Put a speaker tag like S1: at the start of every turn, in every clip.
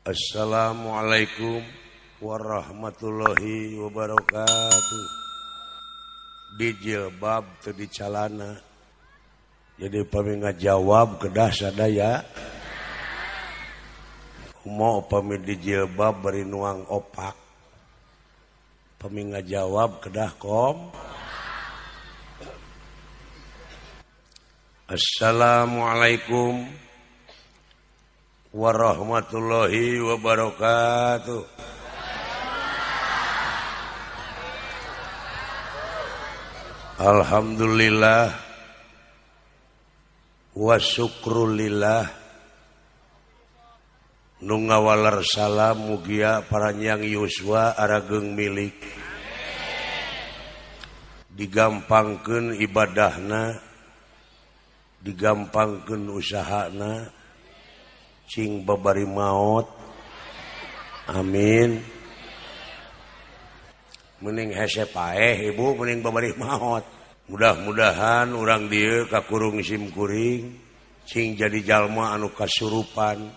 S1: Assalamualaikum warahmatullahi wabarakatuh. Di jilbab teu di calana. Jadi pami ngajawab kedah sadaya. Kumaha pami di jilbab bari nuang opak. Pami ngajawab kedah kom. Assalamualaikum warahmatullahi wabarakatuh. Alhamdulillah wa syukrulillah nu ngawaler salam mugia paranyang yuswa arageung milik digampangkeun ibadahna digampangkeun usahana cing babari maot amin. Mending hese paeh ibu mending babari maot. Mudah-mudahan urang dieu kakurung simkuring cing jadi jalma anu kasurupan,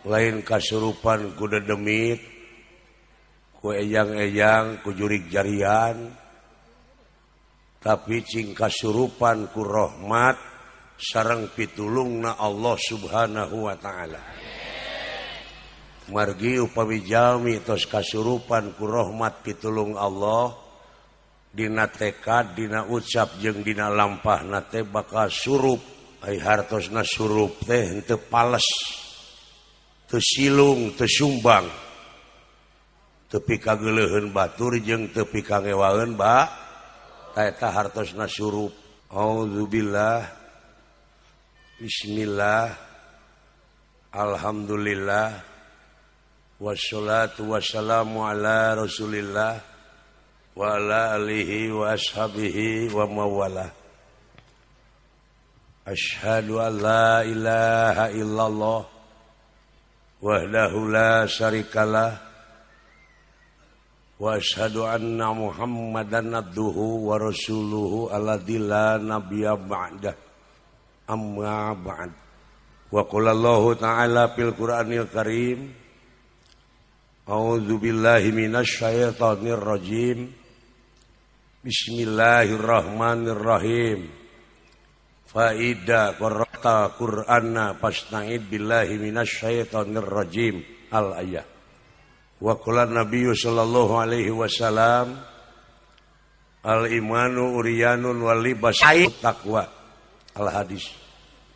S1: lain kasurupan ku dedemit, ku ejang-ejang, ku jurig jarian, tapi cing kasurupan ku rahmat sareng pitulungna Allah Subhanahu wa taala. Margi upami jalmi tos kasurupan ku rahmat pitulung Allah dina tekad dina ucap jeung dina lampahna teh bakal surup. Ai hartosna surup teh henteu pales, teu silung, teu sumbang, teu pikageuleuheun batur jeung teu pikangewaeun ba eta hartosna surup. Auzubillah, bismillah, alhamdulillah, wassalatu wassalamu ala rasulillah wa ala alihi wa ashabihi wa mawalah. Asyhadu an la ilaha illallah wahdahu la syarikalah wa asyhadu anna Muhammadan abduhu wa rasuluhu alladzi la nabiyya ba'dah. Amma ba'd. Wa qala Allahu ta'ala fil Qur'anil Karim, a'udzu billahi minasyaitonir rajim. Bismillahirrahmanirrahim. Faida qara'ta Qur'ana fasta'id billahi minasyaitonir rajim. Al ayat. Wa qala Nabiyyu sallallahu alaihi wasallam, al imanu uryanun wal libas taqwa. Al hadis.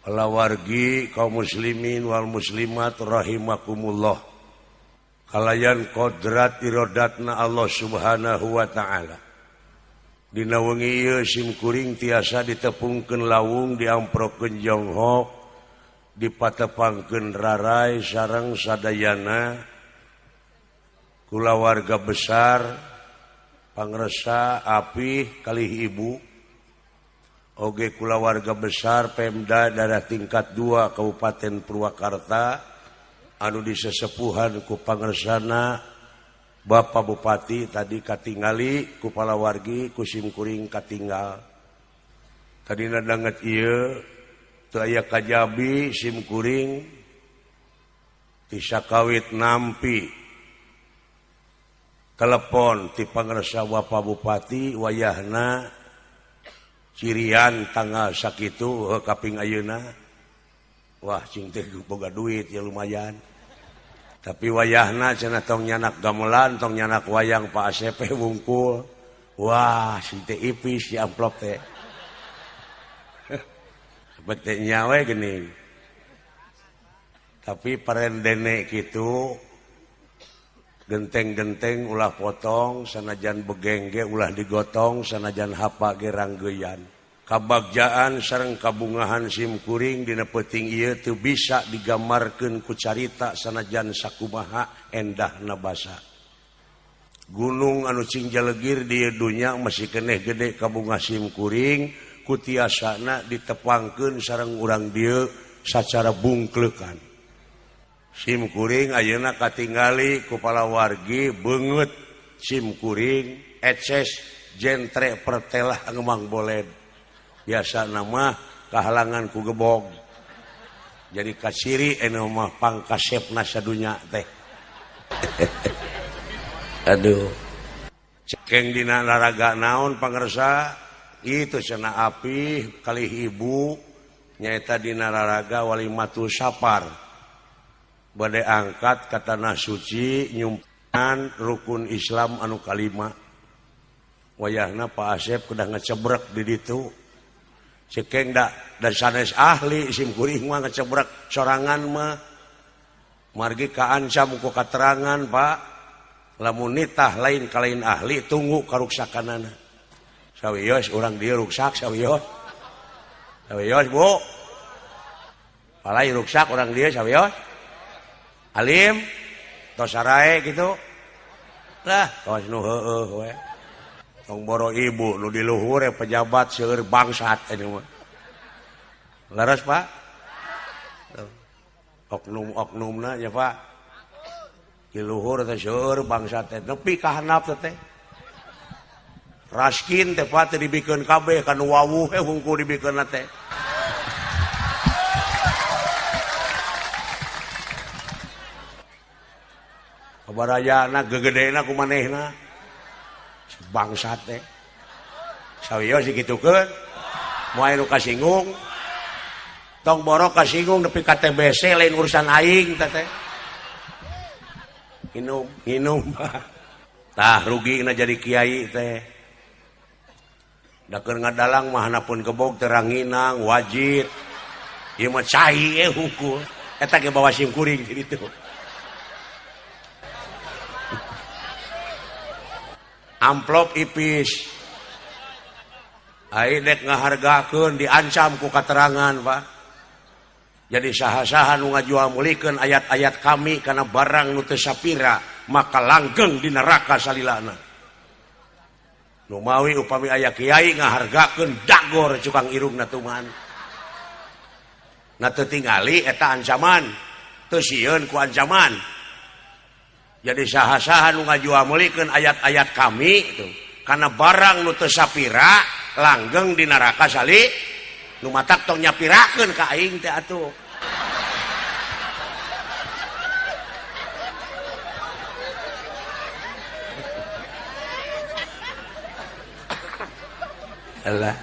S1: Walawargi kaum muslimin wal muslimat rahimakumullah. Kalayan kodrat irodatna Allah Subhanahu wa ta'ala. Dina wengi ieu simkuring tiasa ditepungkeun lawung, diamprokeun jonghok, dipatepangkeun rarai sareng sadayana kulawarga besar pangresa apih kalih ibu oge kulawarga besar Pemda daerah tingkat 2 Kabupaten Purwakarta anu disesepuhan ku pangersana Bapak Bupati tadi katingali ku palawargi ku simkuring katinggal. Tadina danget ieu teu aya kajabi simkuring ti sakawit nampi telepon ti pangersa Bapak Bupati wayahna cirian tanggal sakitu kaping ayeuna. Wah cing teh boga duit ya lumayan. Tapi wayahna cenah tong nyanak gamelan, tong nyanak wayang Pak ACP wungkul. Wah, si teh ipis si amplop teh. Bete nyawe geuning. Tapi parendene kitu genteng-genteng ulah potong, sanajan begengge ulah digotong, sanajan hapa ge ranggeyan. Kabagjaan sareng kabungahan simkuring dina peuting ieu teu bisa digambarkeun ku carita sanajan sakumaha endahna basa. Gunung anu cing jalegir di dunya masih keneh gede kabungah simkuring ku tiasana ditepangkeun sareng urang dieu sacara bungkleukan. Simkuring ayeuna katingali ku palawargi beungeut simkuring eces jentre pertelah ngemang boled. Biasa nama kahalangan ku gebog. Jadi kasiri anu mah pangkasepna sadunya teh. Aduh. Cekeng dina laraga naon pangersa itu cenah api kalih ibu nyaeta dina laraga walimatul safar. Bade angkat ka tanah suci nyumpan rukun Islam anu kalima. Wayahna Pak Asep kedah ngecebrek di ditu. Cekeng da dan sanes ahli sim kuring mah ngecebrek sorangan mah. Margi kaancam ku katerangan Pak. Lamun nitah lain kalain ahli tunggu karuksakanana. Sawios urang dieu ruksak sawios. Sawios Bu. Palai ruksak urang dieu sawios. Alim tos sarae kitu. Lah tos nu heueuh we. Tong boro ibu nu di luhur pejabat seueur bangsat ini mah. Leres Pak? Oknum-oknumna nya Pak. Di luhur teh seueur bangsat teh nepi ka handap teh. Raskin teh Pak teh dibikeun kabeh ka nu wawuh we hungkul dibikeunna teh. Kabarayana gegedena ku manehna. Bangsat teh. Sawios dikitukeun. Moal nu kasinggung. Tong boro kasinggung nepi ka TBC lain urusan aing teh teh. Nginum, nginum. Tah rugina jadi kiai teh. Da keur ngadalang mah hanapun kebog teranginang wajib. Ieu mah cai hungkul. Eta ge bawa sim kuring di ditu. Amplop ipis. Ai dek ngahargakeun diancam ku katerangan Pak. Jadi saha-saha nu ngajual mulikeun ayat-ayat kami kana barang nu teu sapira maka langgeng di neraka salilana. Nu mawi upami aya kiai ngahargakeun dagor cukang irungna tuman. Na teu tingali eta ancaman, teu sieun ku ancaman. Jadi saha-saha nu ngajual meulikeun ayat-ayat kami itu karena barang nu teu sapira langgeng di neraka sali nu matak tong nyapirakeun ka aing teh atuh. Alah.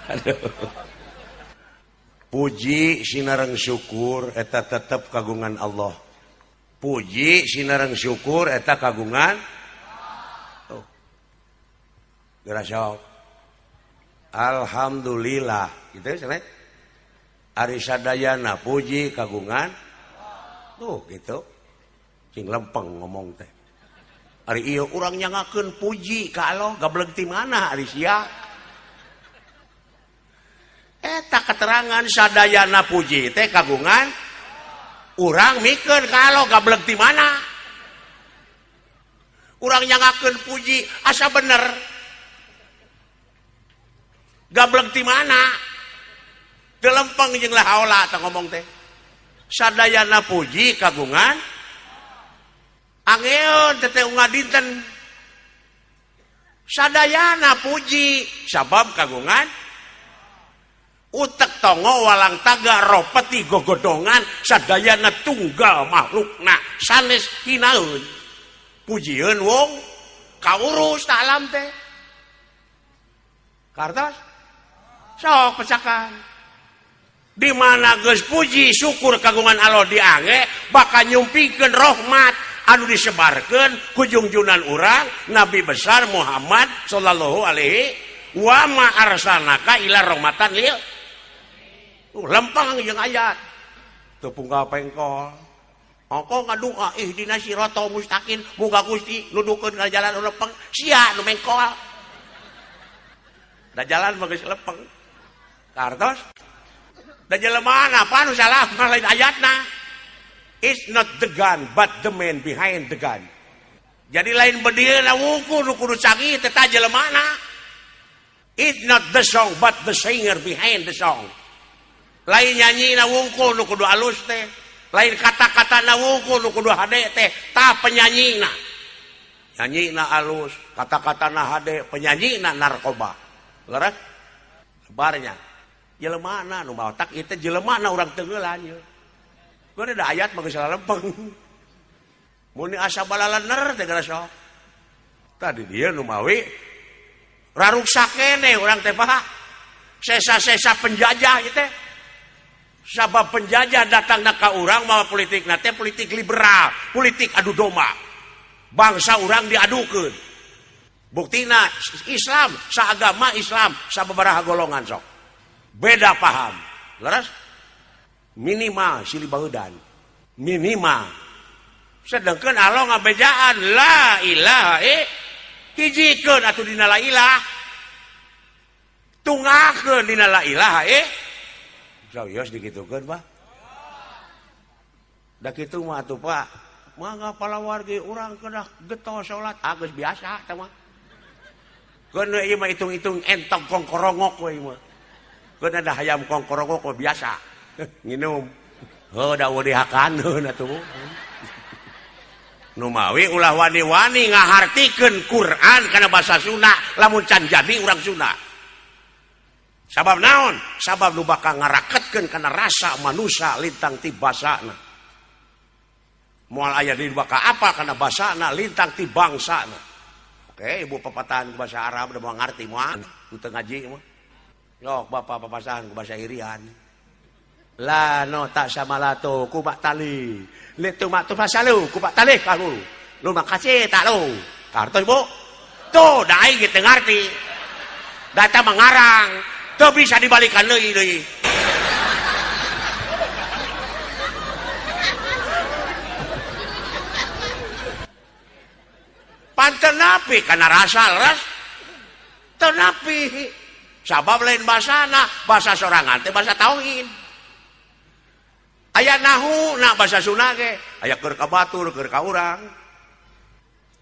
S1: Aduh. Puji sinareng syukur eta tetep kagungan Allah. Puji sinareng syukur eta kagungan. Tuh. Geura sok. Alhamdulillah gitu cenah. Ari sadayana puji kagungan. Tuh gitu. Cing lempeng ngomong teh. Ari ieu urang nyangakeun puji ka Allah gableg ti mana ari sia. Eta keterangan sadayana puji teh kagungan. Urang mikeun ka Allah gableg ti mana. Urang nyangakeun puji asa bener. Gableg ti mana? Teu lempeng jeung la haula tah ngomong teh. Sadayana puji kagungan. Angeun teh unggal dinten. Sadayana puji sabab kagungan. Utek tongo walang taga ropeti gogodongan sadayana tunggal makhlukna sanes hinaeun. Pujieun wong kaurus ta alam teh. Kartos sok pecakan. Di mana geus puji syukur kagungan Allah diange bakal nyumpikeun rahmat anu disebarkeun ku jungjunan urang Nabi besar Muhammad sallallahu alaihi wa ma arsalnaka ila rahmatan lil. Lempang jeung ayat teu punggal pengkol. Ongko ngadua ihdina siratal mustaqim muga Gusti nudukeun ka jalan nu lempeng sia nu mengkol. Da jalan mah geus lempeng. Kartos da jelema apa nu salah mah lain ayatna. It's not the gun but the man behind the gun. Jadi lain bedieuna wungkul nu kudu canggih teh ta jelemana. It's not the song but the singer behind the song. Lain nyanyi na wungkul nu kudu alus teh, lain kata-kata na wungkul nu kudu hade teh, tah penyanyina. Nyanyi na alus, kata-kata na hade, penyanyi na narkoba. Leres? Sebarnya. Jelemana nu baotak ieu teh jelemana urang teueulan ieu. Gua ada ayat mah geus lempeng. Mun asa balalener teh gara sok. Tadi dia nu mawi raruksak keneh urang teh Pak. Sesa-sesa penjajah ieu teh. Sabab penjajah datangna ka urang mawa politikna teh politik liberal, politik adu domba. Bangsa urang diadukeun. Buktina Islam, saagama Islam, sababaraha golongan sok. Beda paham. Leres? Minimal silih baeudan. Minimal. Sedangkan Allah ngabejaan la ilaha hijikeun atuh dina la ilah. Tunggakeun dina la ilaha Serius dikitukeun Pak. Da kitu mah atuh Pak. Mangga palawargi urang kedah getol salat, ah geus biasa tah mah. Keun we ieu mah hitung-hitung entog kongkorongok we ieu mah. Keun ada hayam kongkorongok we biasa. Nginum. Heuh da eueuh dihakaneun atuh. Nu mawi ulah wani-wani ngahartikeun Quran kana basa Sunda lamun can jadi urang Sunda. Sabab naon? Sabab nu bakal ngaraketkeun kana rasa manusia lintang ti basana. Moal aya di bakal apa kana basana lintang ti bangsana. Oke, ibu papatahan ku bahasa Arab udah mau ngarti moal, nu teu ngaji mah. Yok bapak papasahan ku bahasa Irian. La no tak sama lato ku bak tali. Le tu mak tu fasalu ku bak tali kalu. Lu makasih tak lu. Kartos bu. Tuh da aing ge teu ngarti. Data mengarang. Teu bisa dibalikan deui deui. Panten napi kana rasa leres. Teu napi. Sabab lain basana, bahasa sorangan teh bahasa tauhid. Aya nahu na bahasa Sunda ge, aya keur ka batur, keur ka urang.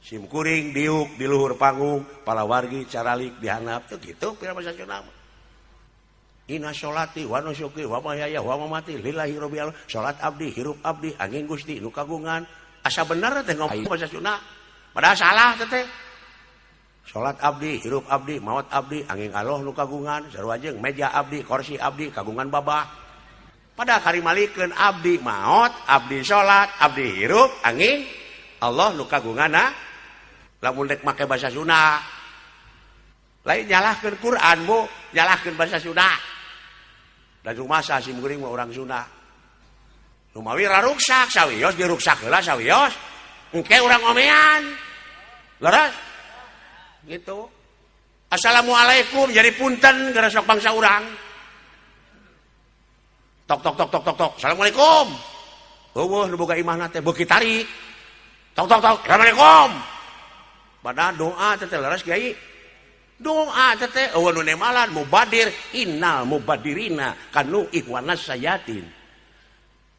S1: Sim kuring diuk di luhur panggung, palawargi caralik dihandap teu kitu pira bahasa Sunda mah. Inna sholati wa nusuki wa mahyaya wa mamati lillahi rabbil alamin. Salat abdi, hirup abdi, angin Gusti nu kagungan. Asa bener teh ngomong bahasa Sunda. Padahal salah teh teh. Salat abdi, hirup abdi, maot abdi, angin Allah nu kagungan, sarua jeung meja abdi, kursi abdi, kagungan babah. Padahal karimalikeun abdi maot, abdi salat, abdi hirup, angin Allah nu kagungan. Lamun rek make bahasa Sunda. Lain nyalahkeun Quran bu, nyalahkeun bahasa Sunda. Da rumasa sim kuring mah urang Sunda. Nu mawi raruksak sawios diruksak heula sawios. Engke urang omean. Leres? Gitu. Assalamualaikum jadi punten gara sok bangsa urang. Tok tok tok tok tok tok. Assalamualaikum. Eueuh nu boga imahna teh beuki tarik. Tok tok tok. Assalamualaikum. Padahal doa teh leres kiai. Doa teh eueuh nu nemalan mubadir innal mubadirina kanu ihwanas sayatin.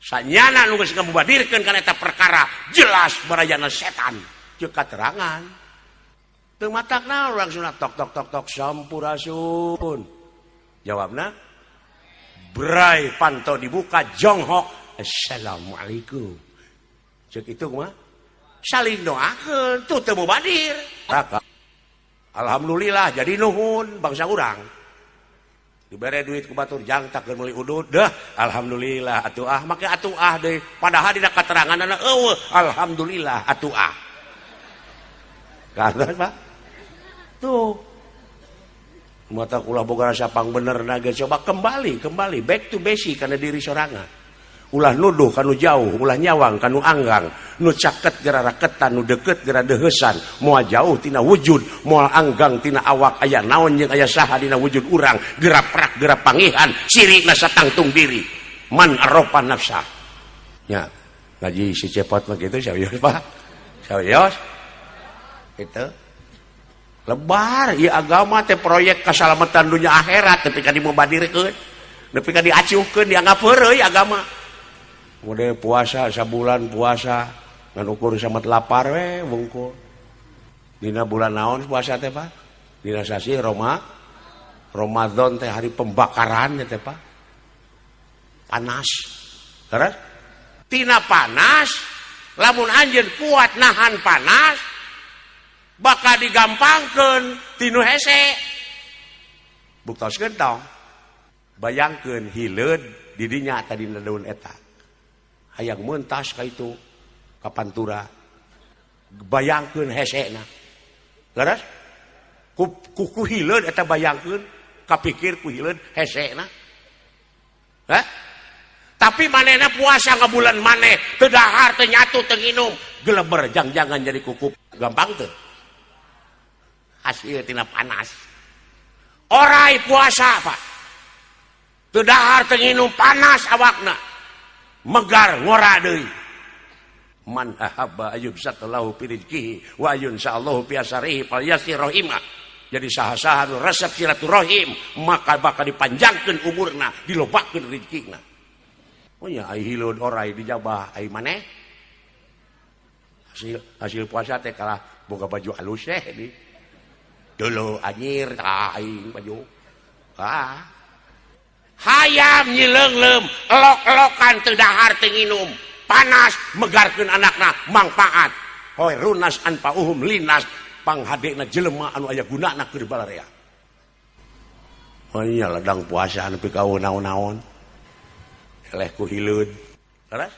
S1: Sanyana nu geus ngamubadirkeun kana eta perkara jelas barayana setan. Ceuk katerangan. Teu matakna urang sunat tok tok tok tok sampurasun. Jawabna bray panto dibuka jonghok assalamualaikum. Ceuk itu kumaha? Saling doakeun tuh teu mubadir. Alhamdulillah jadi nuhun bangsa urang. Dibere duit ku batur jang tak meuli udud deh. Alhamdulillah atuh ah make atuh ah deui. Padahal dina kateranganna eueuh alhamdulillah atuh ah. Karena Pak. Tuh. Mata ulah boga rasa pang bener na ge coba kembali back to basic kana diri sorangan. Ulah nuduh kanu jauh, ulah nyawang kanu anggang, nu caket gera raketan, nu deket gera deheusan, moal jauh tina wujud, moal anggang tina awak aya naon jeung aya saha dina wujud urang, gera prak gera pangihan, sirina satangtung diri. Man arofa nafsa. Nya, ngaji si cepot mah kitu serius Pak. Serius. Gitu. Lebar ieu agama teh proyek kasalamatan dunia akhirat nepi ka dimubadirkeun, nepi ka diacuhkeun dianggap heureuy agama. Mode puasa sabulan puasa ngan ukur samet lapar we wungkul. Dina bulan naon puasa teh Pak? Dina sasi Ramadan teh hari pembakaran teh Pak. Panas. Terus tina panas lamun anjeun kuat nahan panas bakal digampangkeun tinu hese. Buktoskeun tong. Bayangkeun hileud di dinya tadi daun eta. Hayang mentas ka itu ka pantura. Bayangkeun hesena. Leres? Ku hileud eta bayangkeun, kapikir ku hileud hesena. Hah? Tapi manehna puasa ngabulan maneh, teu dahar, teu nyatu, teu nginum, geleber jang-jangan jadi kukup. Gampang teu? Hasil tina panas. Orai puasa, Pak. Teu dahar, teu nginum, panas awakna. Megar ngora deui. Man ahabba ayyubsatalahu fi rizqihi wa ayunsallahu fi asarihi falyasir rahimah. Jadi saha-saha nu resep silaturahim maka bakal dipanjangkeun umurna, dilobakeun rezekina. Oh nya ai hileud orai dijabah ai maneh. Hasil puasa teh kalah boga baju alus teh di. Dulu anjir tah aing baju. Ah. Hayam nyileungleum, elok-elokan teu dahar teu nginum. Panas megarkeun anakna mangfaat. Khairunas anfa'uhum linas, panghadena jelema anu aya gunana keur balarea. Oh iya ladang puasa nepi ka naon-naon. Eleh ku hileud. Leres?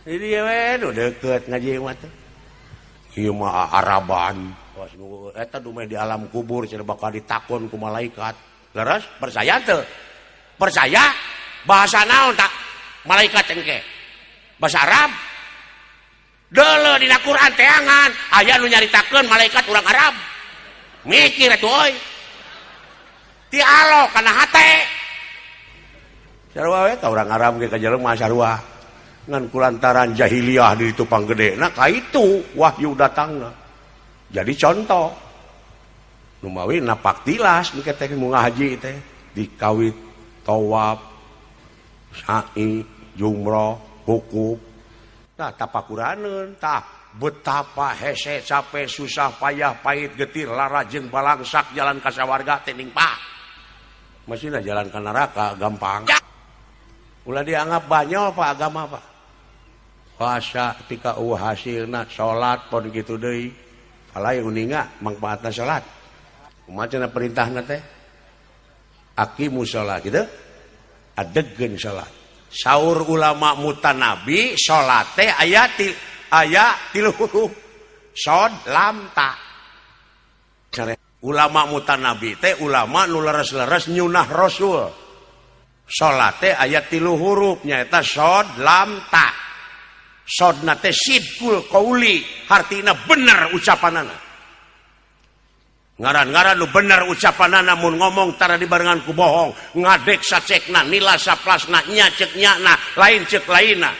S1: Jadi we nu deukeut ngaji mah teh. Ieu mah Araban. Was nu eta dumeh di alam kubur cenah bakal ditakon ku malaikat. Leres? Percaya teu? Percaya? Bahasa naon tak? Malaikat engke. Bahasa Arab. Deuleu dina Quran teangan aya nu nyaritakeun malaikat urang Arab. Mikir atuh euy. Ti alo kana hate. Sarua we ka urang Arab ge ka jelema sarua. Ngan kulantaran jahiliyah di ditu panggedena ka itu wahyu datangna. Jadi contoh. Numawi napak tilas engke teh mun haji teh dikawit tawaf, sa'i, jumroh, wukuf. Tah tapakuraneun tah betapa hese capek susah payah pahit getir lara jeung balangsak jalan ka sawarga teh ning Pak. Masihna jalan ka neraka gampang. Ulah dianggap banyol Pak agama Pak. Puasa ketika hasilna salat pon kitu deui. Alai uninga mangfaatna salat. Kumaha cenah perintahna teh? Aqimu shalat gitu. Adegkeun salat. Saur ulama mutanabi salat teh aya tilu huruf. Sod lam ta. Ulama mutanabi teh ulama nu leres-leres nyunah Rasul. Salat teh aya tilu huruf nyaeta sod lam ta. Sodna teh sidqul qauli, hartina bener ucapanana. Ngaran-ngaran nu bener ucapanana mun ngomong tara dibarengan ku bohong, ngadek sacekna, nila saplasna, nya cek nyana, lain cek lainna.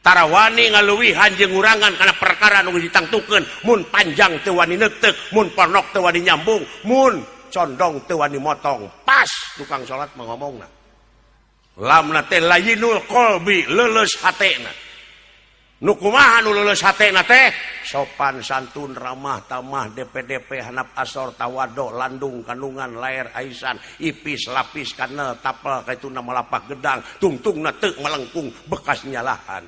S1: Tara wani ngaluwihan jeung ngurangan kana perkara nu geus ditangtukeun, mun panjang teu wani neuteuk, mun ponok teu wani nyambung, mun condong teu wani motong. Pas tukang salat mah ngomongna. Lamna teh layinul qalbi, leuleus hatena. Nu kumaha nu leuleus hatena teh? Sopan santun, ramah tamah, DPDP, hanap asor, tawado, landung, kandungan, lair, aisan, ipis, lapis, kanel, tapel, kaituna malapak gedang, tungtungna teu melengkung bekas nyalahan.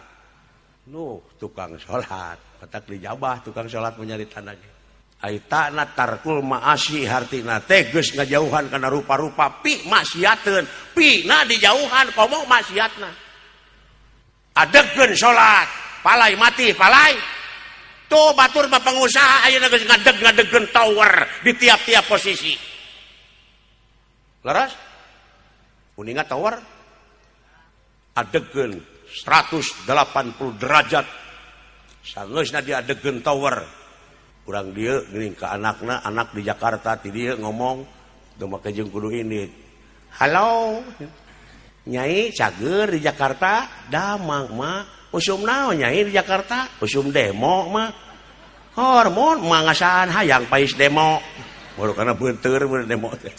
S1: Nuh tukang salat, petak dijabah tukang salat menyarita lagi. Aitana tarkul maasi hartina teh geus ngajauhan kana rupa-rupa pi maksiateun, pi na dijauhan komo maksiatna. Adegkeun salat, palai mati palai. Tuh batur mah pengusaha ayeuna geus ngadeg-ngadegkeun tower di tiap-tiap posisi. Leres? Uninga tower adegkeun 180 derajat. Sangeusna diadegkeun tower. Urang dieu geuning ka anakna, anak di Jakarta ti dieu ngomong teu make jeung kudu ini. Halo. Nyai cager di Jakarta, damang mah. Usum naon nyai di Jakarta? Usum demo mah. Hormon mah ngasaan hayang pais demo. Baru karena beunteur demo teh.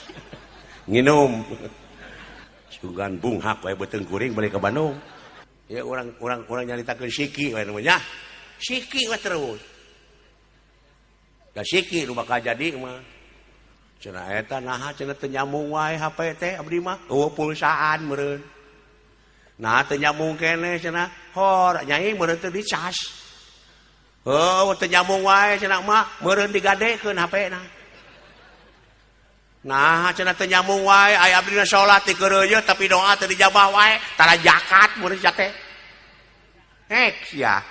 S1: Nginum. Sugan bunghak we beuteung kuring balik ke Bandung. Ya orang nyaritakeun siki we namanya. Siki we terus. Da siki nu bakal jadi mah. Cenah eta naha cenah teu nyambung wae HP teh abdi mah. Eueuh pulsaan meureun. Nah teu nyambung keneh cenah. Hor nyai meureun teu dicas. Heuh teu nyambung wae cenah mah meureun digadekeun HP na. Nah cenah teu nyambung wae aya abdi na salat ti keureuyeut tapi doa teu dijabah wae tara zakat meureun sia teh. Hek sia.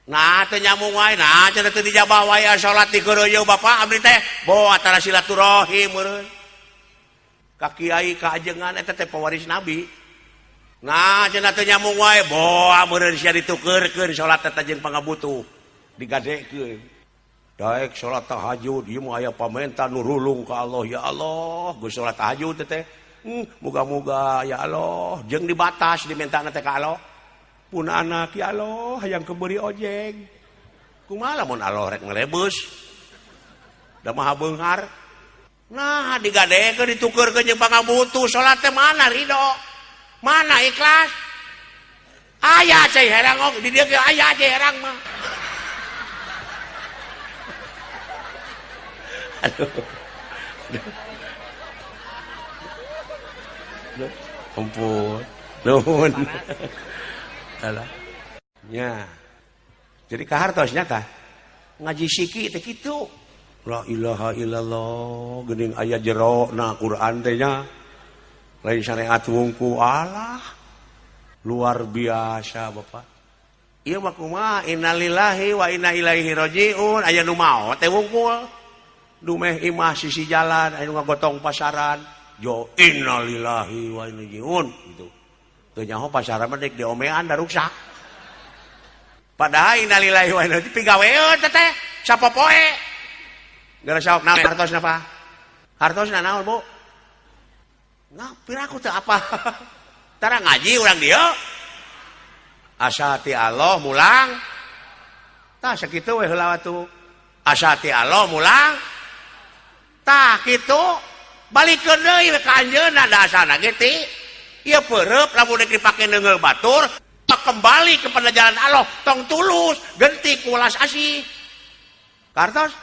S1: Nah teu nyambung wae, nah cenah teu dijabah wae salat di keureuyeung bapak abdi teh boa tara silaturahim meureun. Ka kiai ka ajengan eta teh pewaris nabi. Nah cenah teu nyambung wae boa meureun sia ditukeurkeun salat teh jeung pangabutuh digadekeun. Daek salat tahajud ieu mah aya pamenta nu rulung ka Allah, ya Allah geus salat tahajud teh. Muga-muga ya Allah jeung dibatas diminta teh ka Allah. Pun anak ya Allah hayang keberi ojek. Kumaha lamun Allah rek ngelebus? Da maha beunghar. Nah digadekeun ditukeurkeun jeung pangabutuh salat teh mana ridho? Mana ikhlas? Aya cai herang og di dieu ge aya cai herang mah. Aduh. Aduh. Ampun. Nuhun. Alah. Nya. Jadi kahartos nya tah. Ngaji siki teh kitu. La ilaha illallah geuning aya jero na Quran teh nya. Lain syariat wungku alah. Luar biasa Bapak. Ieu mah kumaha innalillahi wa inna ilaihi rajiun aya nu maot teh wungkul. Dumeh imah sisi jalan aya nu ngagotong pasaran. Jo innalillahi wa inna ilaihi rajiun gitu. Teu nyaho pasaran mah deuk diomean da ruksak. Padahal innalillahi wa inna ilaihi pigaweun teh teh sapopoe. Geus sok naon hartosna Pak? Hartosna naon, Bu? Nah, piraku teu apa. Tara ngaji urang dieu. Asa ti Allah mulang. Tah sakitu we heula atuh. Asa ti Allah mulang. Tah kitu balikeun deui ka anjeunna da asana ge ti. Ieu peureub lamun rek dipake neungeul batur, kembali kepada jalan Allah, tong tulus, genti ku welas asih. Kartos?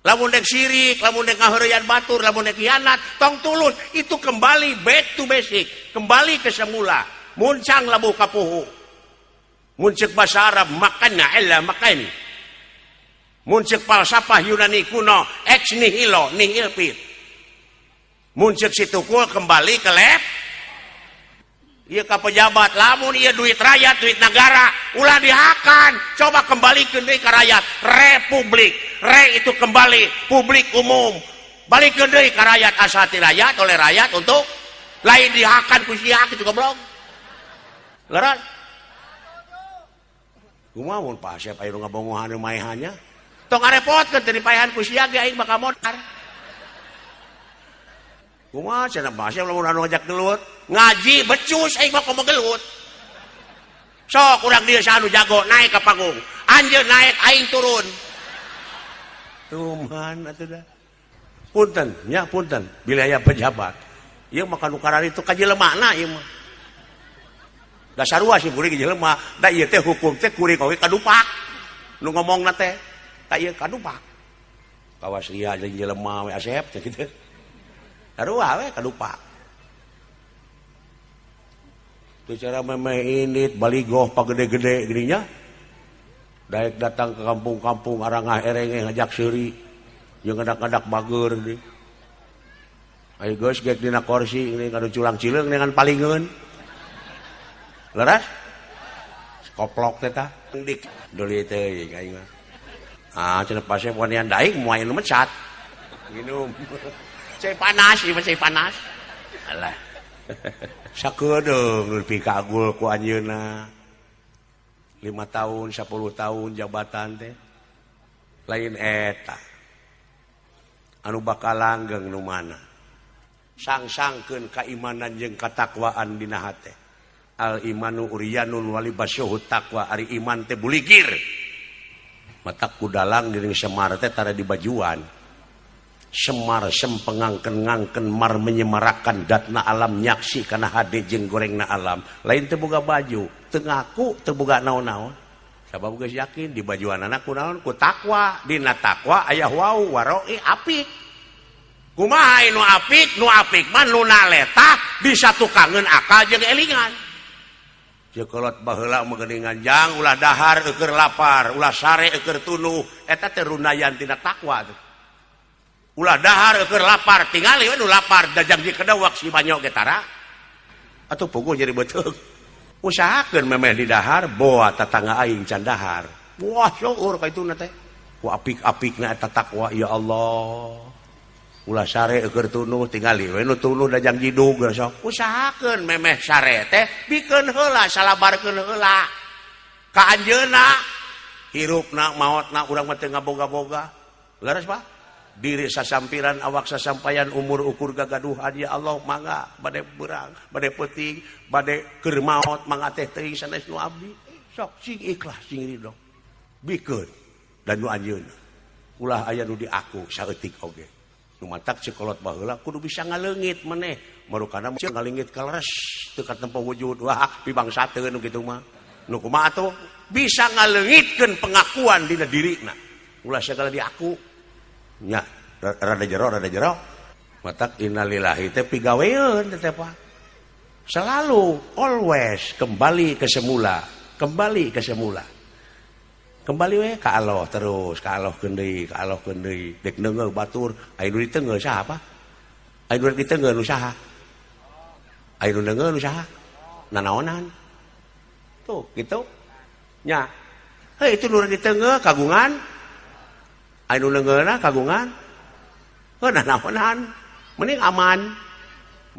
S1: Lamun dek sirik, lamun dek ngaheureuyan batur, lamun dek khianat, tong tulus, itu kembali back to basic, kembali ke semula. Muncang labuh kapuhu. Mun ceuk bahasa Arab makanna illa makan. Mun ceuk falsafah Yunani kuno ex nihilo nihil fit. Mun ceuk si tukul kembali ke lab. Ieu ka pejabat lamun ieu duit rakyat, duit negara, ulah dihakan. Coba kembalikeun deui ka rakyat. Republik, re itu kembali, publik umum. Balikeun deui ka rakyat, asati rakyat oleh rakyat untuk lain dihakan ku sia kitu goblok. Leres. Kumaha mun Pak Asep aya nu ngabongohan maehannya? Tong ngarepotkeun teu dipaehan ku sia ge aing bakal modar. Kumaha cenah Pak Asep lamun anu ngajak gelut, ngaji becus aing mah komo gelut. Sok urang dieu saha nu jago naik ka panggung. Anjeun naik aing turun. Tuman atuh dah. Punten, nya punten, bila aya pejabat. Ieu mah kanu kararitu ka jelemana ieu mah. Da sarua sih kuring jelema, da ieu teh hukum teh kuring oge kadupak. Nu ngomongna teh, ta ieu kadupak. Kawas ria jeung jelema we Asep teh kitu. Sarua we kadupak. Teu cara memeh indit baligoh pagede-gede geuning nya. Daek datang ke kampung-kampung arangah erenge ngajak seuri jeung ngadak-ngadak bager deui. Ayo geus gek dina kursi geuning kanu culang cileung dengan palingeun. Leres? Koplok teh tah. Dik deuli teh aing mah. Ah cenah pasep wanian daik moal nu mecat. Minum. Cai panas, ieu mah cai panas. Alah. Sakedeung nu dipikagul ku anjeunna. 5 tahun, 10 tahun jabatan teh. Lain eta. Anu bakal langgeng nu mana? Sang-sangkeun kaimanan jeung katakwaan dina hate. Al imanu uryanun walibasuhu taqwa, ari iman teh buligir. Matak kudalang deuning Semar teh tara dibajuan. Semar sempengangken-ngangken mar menyemarakan datna alam nyaksi kana hade jeung gorengna alam. Lain teu boga baju, teu ngaku, teu boga naon-naon. Sabab geus yakin di bajuanana ku naon? Ku takwa. Dina takwa aya wau waroi apik. Kumaha nu apik? Nu apik mah nu naleta bisa tukangeun akal jeung elingan. Cekolot baheula mah geuningan jang ulah dahar eueur lapar, ulah sare eueur tunuh, eta teh runayan tina takwa teh. Ulah dahar eueur lapar, tingali we nu lapar dajang jeung kedewek si banyo ge tara. Atuh puguh jadi beuteung. Usahakeun memeh di dahar boa tatangga aing can dahar. Wah syukur ka ituna teh. Ku apik-apikna eta takwa ya Allah. Ulah sare keur tunuh tingali we nu tunuh dajang jidug sok. Usahakeun memeh sare teh bikeun heula salabarkeun heula. Ka anjeunna hirupna maotna urang mah teu ngaboga-boga. Leres Pak? Diri sasampiran awak sasampayan umur ukur gagaduhan ya Allah mangga bade beurang bade peuting bade keur maot mangga teh teuing sanes nu abdi sok sing ikhlas sing ridho bikeun dan nu anjeunna ulah aya nu diaku saeutik oge nu matak cekolot baheula kudu bisa ngaleungit maneh marukana ngaleungit kaleres teu katempo wujud wah pibangsateun nu kitu mah nu kumaha atuh bisa ngaleungitkeun pengakuan dina dirina ulah sagala diaku nya rada jero matak innalillahi teh pigaweun teh Pak selalu always kembali ke semula kembali ke semula kembali we ka Allah terus ka Allah keun deui ka Allah keun deui dek neunggeul batur aya nu diteunggeul saha Pak aya nu diteunggeul nu saha aya nu neunggeul nu saha nanaonan tuh gitu nya heuh itu nu diteunggeul kagungan anu neungeulna kagungan heuh nanaonan mending aman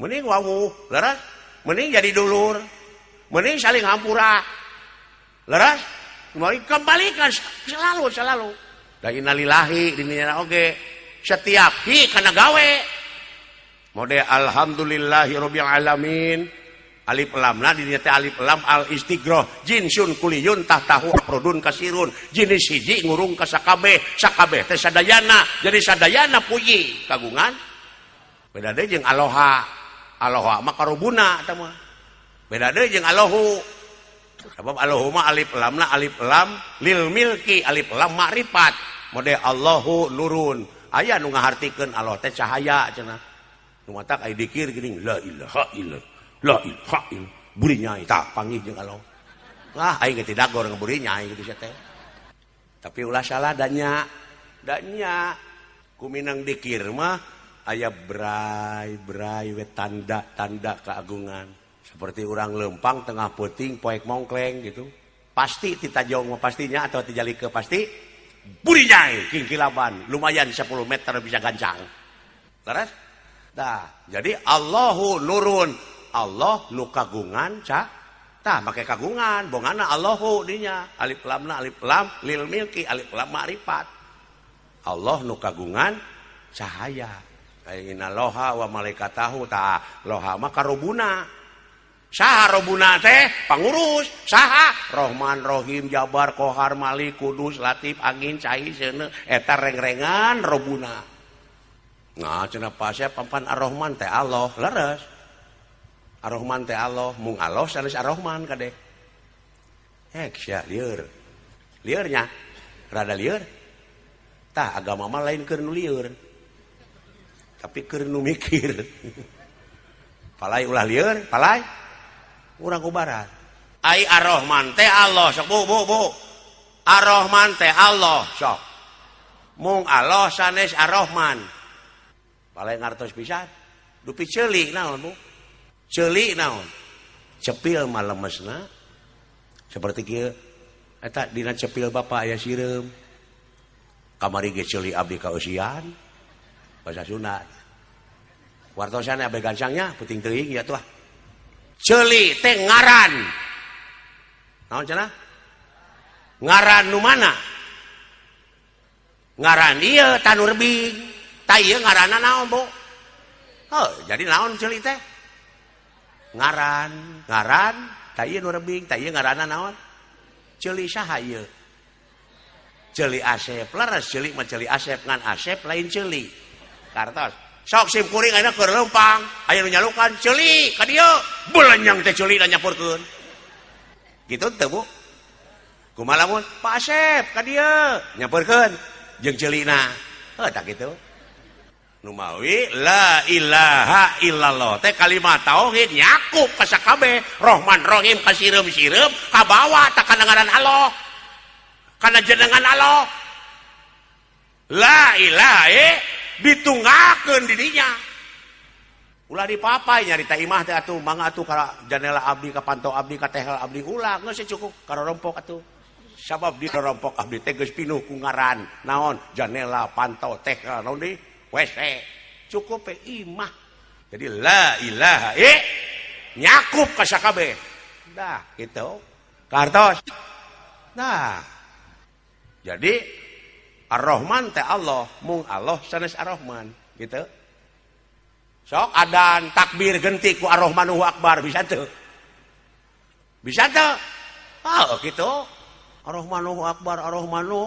S1: mending wawuh leres mending jadi dulur mending saling hampura leres kembalikan selalu selalu da innalillahi dininya oge setiap hi kana gawe mode alhamdulillahirabbil alamin alif lamna dininya teh alif lam al istighroh jinsun kuliyun tahtahu afrodun kasirun jenis hiji ngurung ka sakabeh sakabeh teh sadayana jadi sadayana puji kagungan beda deui jeung aloha aloha mah karobuna eta mah beda deui jeung alohu sabab alohu mah alif lamna alif lam lil milki alif lam makrifat mode Allahu nurun aya nu ngahartikeun Allah teh cahaya cenah nu matak aya dikir geuning la ilaha illallah la ilaha illallah buri nyai tah panggih jeung Allah lah aing ge tidagor ngeburi nyai kitu sia teh tapi ulah salah danya danya kuminang dikir mah aya brai-brai we tanda-tanda keagungan seperti urang lempang tengah peuting poek mongkleng gitu pasti titajong mah pastinya atau tijalike pasti buri nyai kingkilaban lumayan 10 meter bisa gancang leres dah jadi Allahu nurun Allah nu kagungan ca tah make kagungan bongana Allahu dinya alif lamna alif lam lil milki alif lam ma'rifat Allah nu kagungan cahaya aya inna loha wa malaikatahu tah loha mah karobuna saha robuna teh pangurus saha Rohman Rohim Jabar Kohar Malik Kudus Latif angin cai seuneu eta rengrengan robuna nah cenah pasea pampan Ar-Rahman teh Allah leres Ar-Rahman teh Allah mung Allah sanes Ar-Rahman kade hek sia lieur liurnya rada lieur tah agama mah lain keur nu lieur tapi keur nu mikir palai ulah lieur palai urang ubaran ai Ar-Rahman teh Allah sok bu bu bu Ar-Rahman teh Allah sok mung Allah sanes Ar-Rahman palai ngartos pisan dupi ceuli naon bu ceuli naon cepil mah lemesna seperti kieu eta dina cepil bapa aya sireum kamari ge ceuli abdi kaeusian bahasa Sunda wartosan abe gancangnya peuting teuing ya tuh ceuli teh ngaran naon cenah ngaran nu mana ngaran ieu tanu rebing tah ieu ngaranna naon bu heuh jadi naon ceuli teh ngaran ngaran tah ieu nu rebing tah ieu ngaranna naon ceuli saha ieu ceuli Asep leres ceuli mah ceuli Asep ngan Asep lain ceuli kartos sok sim kuring ayeuna keur leumpang aya nu nyalukan ceuli ka dieu belenyang teh ceuli da nyampurkeun kitu teu bu kumaha lamun Pak Asep ka dieu nyampurkeun jeung ceulina heuh tah kitu numawi la ilaha illallah teh kalimat tauhid nyakup ka sakabeh Rohman Rohim ka sireum-sireum kabawa tak kana ngaran Allah kana jenengan Allah la ilaha ditunggakeun di dinya ulah dipapai nyarita imah teh atuh mangga atuh ka janela abdi ka panto abdi ka tehel abdi ulah geus cukup karorompok atuh Sabab di rompok abdi teh geus pinuh ku ngaran naon janela pantau teh naon di WC cukup pe imah. Jadi la ilaha nyakup ka sakabeh. Dah gitu. Kartos. Nah. Jadi Ar-Rahman teh Allah, mung Allah sanes Ar-Rahman gitu. Sok adan takbir genti ku Ar-Rahmanu Akbar bisa teu? Bisa teu? Ah gitu. Ar-Rahmanu Akbar, Ar-Rahmanu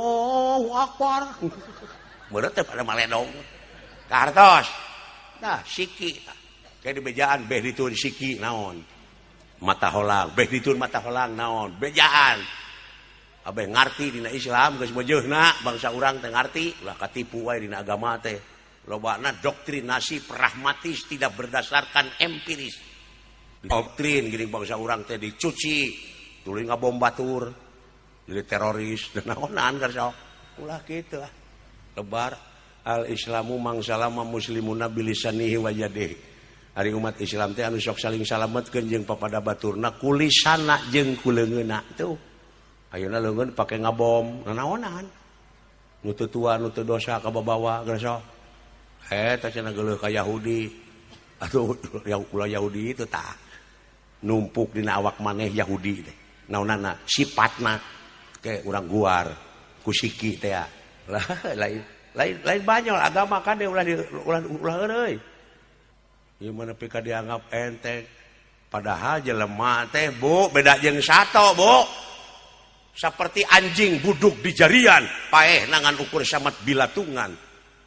S1: Akbar. Meureut teh pada maledong. Kartos. Nah, siki. Kayak di bejaan beh ditun siki naon. Mata holang, beh ditun mata holang naon. Bejaan. Abeh ngarti dina Islam geus meujeuhna bangsa urang teh ngarti, ulah katipu wae dina agama teh. Lobana doktrinasi pragmatis tidak berdasarkan empiris. Doktrin gini bangsa urang teh dicuci, tuluy ngabom batur. Jadi teroris dan naonan sok. Ulah kitu lah. Lebar al Islamu mangsalama muslimuna bilisanihi wa yadihi. Ari umat Islam teh anu sok saling salametkeun jeung papada baturna kulisana jeung kuleungeunna tuh. Ayeuna leungeun pake ngabom nanaonan. Nu teu tua nu teu dosa kababawa geus sok. Eta cenah geuleuh ka Yahudi. Atuh ulah Yahudi itu tah. Numpuk dina awak maneh Yahudi teh. Naonana sipatna ke urang guar ku siki teh lah lain lain lain banyol agama kan ulah ulah ulah heureuy. Ieu mah nepi ka dianggap enteng. Padahal jelema teh Bu beda jeung sato Bu. Seperti anjing buduk di jarian paeh nangan ukur samat bilatungan.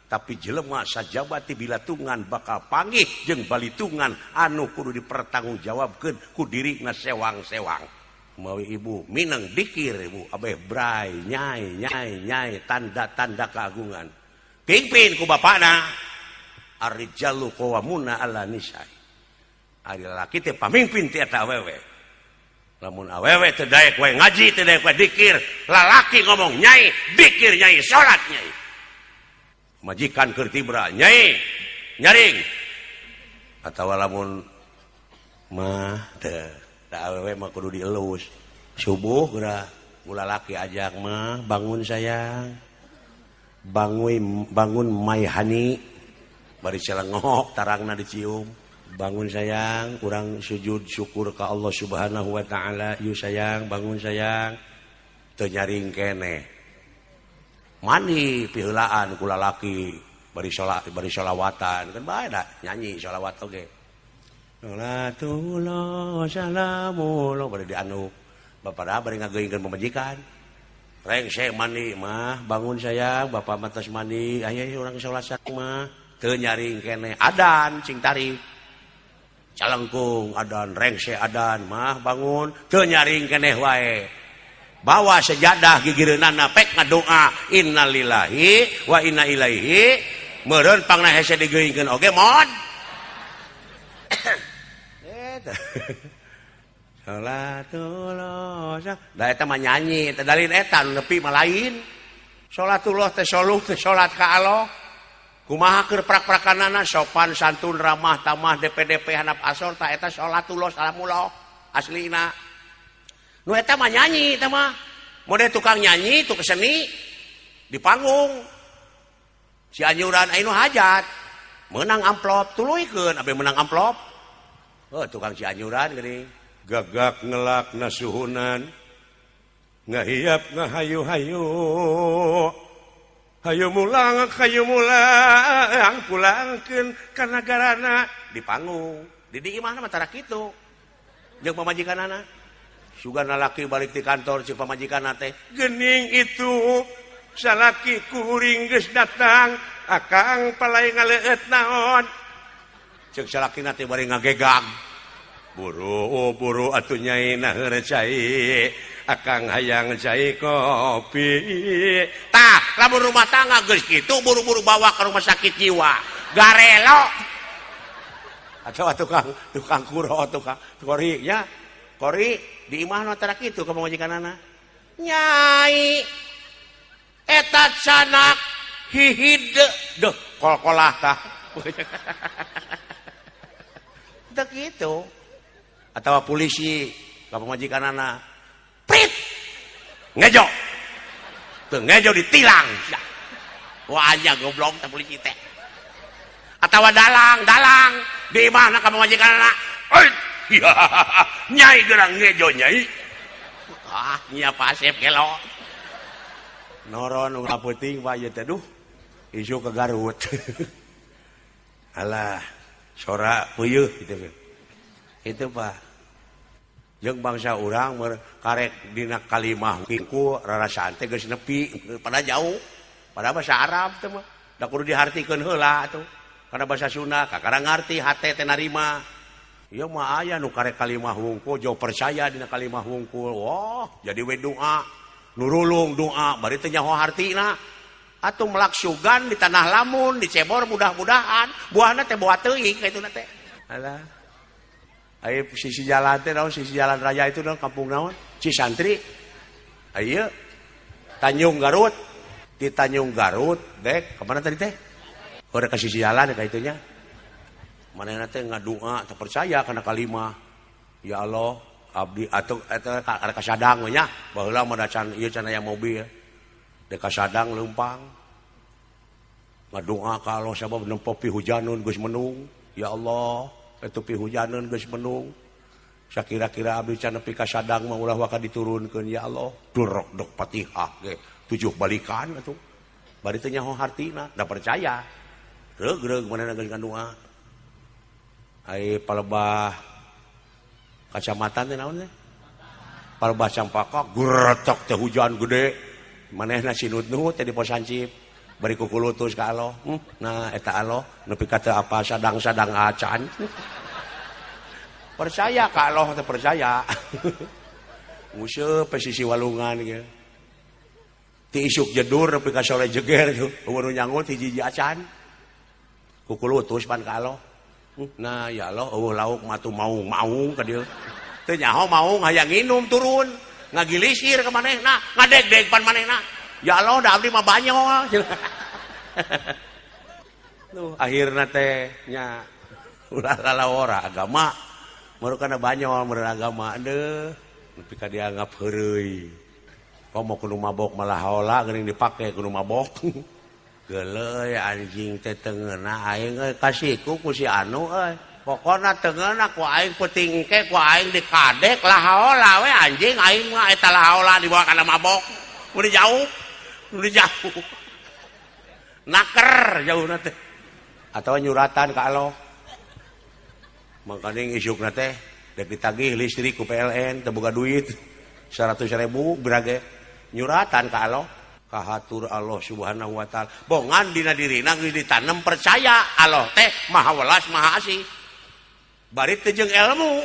S1: Tapi jelema sajabati bilatungan bakal panggih jeung balitungan anu kudu dipertanggungjawabkeun ku dirina sewang-sewang. Mawi ibu mineng dikir ibu abeh bray nyai nyai nyai tanda-tanda keagungan. Pimpin ku bapana ar-rijalu qawwamuna 'ala nisa'i. Ari lalaki teh pamimpin ti eta awewe. Lamun awewe teu daek wae ngaji teu daek wae dikir, lalaki ngomong nyai, dikir nyai, salat nyai. Majikan keur tibra nyai, nyaring. Atawa lamun mah teu da awewe mah kudu dielus. Subuh geura ulah laki ajak mah bangun sayang. Bangun bangun mai hani bari celengok tarangna dicium. Bangun sayang, urang sujud syukur ka Allah Subhanahu wa taala. Yu sayang, bangun sayang. Teu nyaring keneh. Mandi piheulaan ku lalaki bari salat bari sholawatan kan bae da nyanyi sholawat oge. Salatullah salamullah bari dianu. Bapak da bari ngageuingkeun pamajikan. Rengse mandi mah, bangun sayang, bapak mah tos mandi, aya urang salat mah. Teu nyaring keneh adan cing tarik. Calengkung adan rengse adan mah bangun teu nyaring keneh wae. Bawa sejadah gigireunana pek ngadoa innalillahi wa inna ilaihi meureun pangna hese digeuingkeun oge mod. Eta. Salatullah. Da eta mah nyanyi, eta dalil eta nu nepi mah lain. Salatullah teh soluh teh salat ka Allah. Kumaha keur prak-prakanana sopan santun ramah tamah DPDP handap asor ta eta salatullah salamullah aslina. Nu eta mah nyanyi eta mah. Mode tukang nyanyi tukang seni di panggung. Cianjuran anu hajat menang amplop tuluykeun abe menang amplop. Oh tukang Cianjuran geuning. Gagak ngelak nasuhunan ngahiap ngahayu-hayu. Hayu mulang, hayu mulang, pulangkeun ka nagarana di panggung. Di di imahna mah tara kitu. Jeung pamajikanana. Sugan lalaki balik ti kantor cek pamajikanna teh, "Geuning itu salaki kuring geus datang, akang palai ngaleueut naon?" Cek salakina teh bari ngagegag. Buru buru atuh nyai naheur cai. Akang hayang cai kopi. Tah, lamun rumah tangga geus kitu buru-buru bawa ke rumah sakit jiwa. Garelo. Atau tukang tukang kuro, tukang kori ya. Kori di imahna tara kitu ka pamajikanana. Nyai eta canak hihid deuh kol-kolah tah. Teu kitu. Atawa polisi ka pamajikanana. Prit. Ngejo. Teu ngejo ditilang. Wah aja goblok teh polisi teh. Atawa dalang, dalang di mana ka pamajikanna? Oi. Nyai geura ngejo nyai. Ah, nya pasep gelo. Noron nu penting Pak ieu teh duh. Isu ke Garut. Alah, sora puyuh gitu. Itu Pak. Jeung bangsa urang karek dina kalimah ku rarasaan teh geus nepi pada jauh. Pada bahasa Arab teh mah. Da kudu dihartikeun heula atuh. Karena bahasa Sunda kakara ngarti hate teh narima. Ieu mah aya nu karek kalimah wungkul jauh percaya dina kalimah wungkul. Wah, jadi we doa. Nurulung doa bari teh nyaho hartina. Atuh melak sugan di tanah lamun dicebor mudah-mudahan buahna teh buah teuing kitu na teh. Alah. Ayo sisi jalan teh naon sisi jalan raya itu naon kampung naon? Cisantri. Ayo Tanjung Garut. Di Tanjung Garut dek kemana tadi teh? Oh, ke sisi jalan ka itunya. Manehna teh ngadua teu percaya kana kalimah. Ya Allah, abdi atuh eta ka kasadang we nya. Baheula mah da can ieu can aya mobil. Dek kasadang leumpang. Ngadua ka Allah sabab nempo pihujaneun geus mendung. Ya Allah, eta pihujaneun geus mendung. Sakira-kira abdi can nepi ka sadang mah ulah waka diturunkeun ya Allah. Durok dok Fatihah ge 7 balikan atuh. Bari teh nyaho hartina, da percaya. Reug-reug manehna geus ngadua. Ai palebah kacamatan teh naon teh? Palebah Campaka gretek teh hujan gede. Manehna sinut-nut teh di pos hansip. Bari kukulutus ka Allah. Nah eta Allah nepi ka teu apa sadang-sadang acan. Percaya ka Allah teh percaya. Nguseup sisi walungan ge. Ti isuk jedur nepi ka sore jeger tuh. Eueuh nu nyangut hiji-hiji acan. Kukulutus pan ka Allah. Nah ya Allah eueuh lauk mah tuh maung-maung ka dieu. Teu nyaho maung hayang nginum turun. Ngagilisir ka manehna, ngadegdeg pan manehna. Ya Allah da abdi mah banyol. Tuh akhirna teh nya ulah lalawora agama. Marukana banyol meureun agama deuh. Nepi ka dianggap heureuy. Komo kudu mabok malah haola geuning dipake kudu mabok. Geuleuh anjing teh teu ngeunah aing euy kasiku ku si anu euy. Pokona teu ngeunah ku aing peuting ke ku aing dikadek lah haola we anjing aing mah eta lah haola dibawa kana mabok. Mun jauh, mun jauh. Naker jauhna teh. Atawa nyuratan ka Allah. Mangkaning isukna teh dek ditagih listrik ku PLN teu boga duit 100.000 berage nyuratan ka Allah. Kahatur Allah Subhanahu wa taala. Bongan dina dirina geus ditanem percaya Allah teh maha welas maha asih. Bari teu jeung ilmu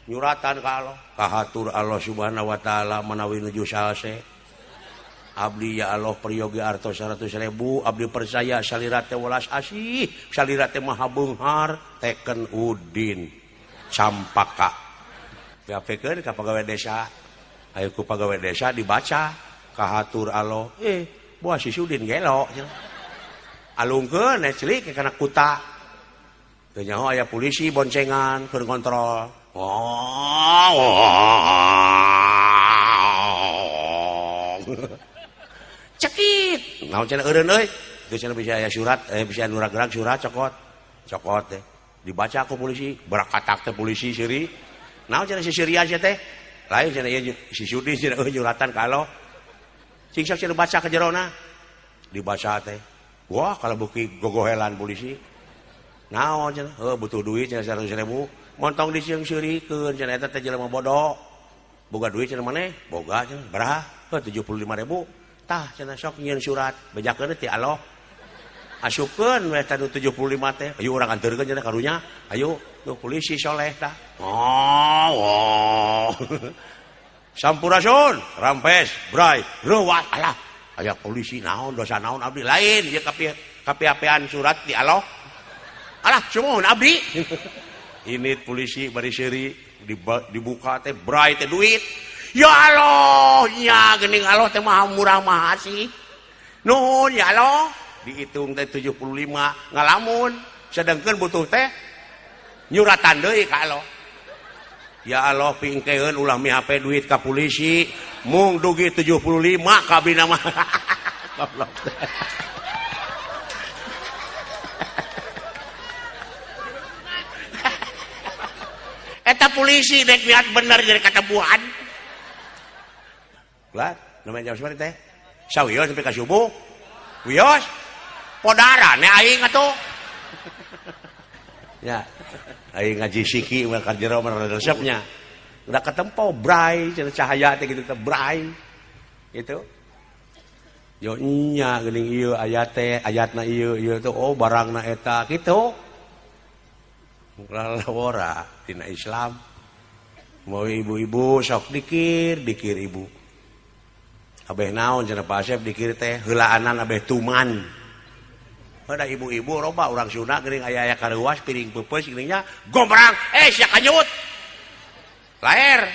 S1: nyuratan ka Allah. Kahatur Allah Subhanahu wa taala manawi nuju salse. Abdi ya Allah peryogi artos 100.000 abdi percaya salira teh welas asih, salira teh maha beunghar teken Udin Campaka. Piapekeun ka pagawe desa. Ayo ku pagawe desa dibaca kahatur Allah. Buah si Sudin gelo. Alungkeun celik kana kuta. Teu nyaho aya polisi boncengan keur ngontrol. Cekit. Naon cenah eureun euy? Teu cenah bisa aya surat, bisa nu gerak surat cokot. Cokot teh. Dibaca ku polisi, berakatak teh polisi seuri. Naon cenah si Syria sia teh? Lain cenah ieu si Sudin cenah euy nyuratan ka Allah. Cing sok cenah baca ke jerona. Dibaca teh. Wah, kalau beuki gogohelan polisi. Naon cenah? Heuh butuh duit cenah 100.000. Montong diseung-seurikeun cenah eta teh jelema bodoh. Boga duit cenah maneh? Boga cenah. Baraha? Heuh 75.000. Tah cenah sok nyieun surat bejakeun ti Allah. Asupkeun we teh 75 teh. Ayo urang anterkeun cenah karunya. Ayo tuh polisi soleh tah. Oh. Sampurasun, rampes, bray, reuwas alah. Aya polisi naon dosa naon abdi lain ieu kapi-kapian surat di Allah. Alah sumuhun abdi. Ini polisi bari seuri dibuka teh bray teh duit. Ya Allah, nya geuning Allah teh maha murah maha asih. Nuhun ya Allah, dihitung teh 75 ngalamun, sedengkeun butuh teh nyuratan deui ka Allah. Ya Allah pingkeun ulah mihape duit ka polisi mung dugi 75 ka abdi mah. Goblok. Eta polisi dek niat bener jadi katebuhan. Lah, namanya jam sabaraha teh? Sawios sampai ka subuh. Wios. Podarane aing atuh. Ya. Aing ngaji siki mah ka jero mah resepnya. Udah ketempo bray cenah cahaya teh kitu teh bray. Gitu. Yo nya geuning ieu ayat teh, ayatna ieu ieu teh oh barangna eta kitu. Lalawara tina Islam. Mau ibu-ibu sok dikir, dikir ibu. Abeh naon cenah Pak Asep dikir teh heulaanan abeh tuman. Pada ibu-ibu roba urang Sunda geuning aya-aya kareuwas piring peupeus geuning nya gombrang sia kanyut. Laer.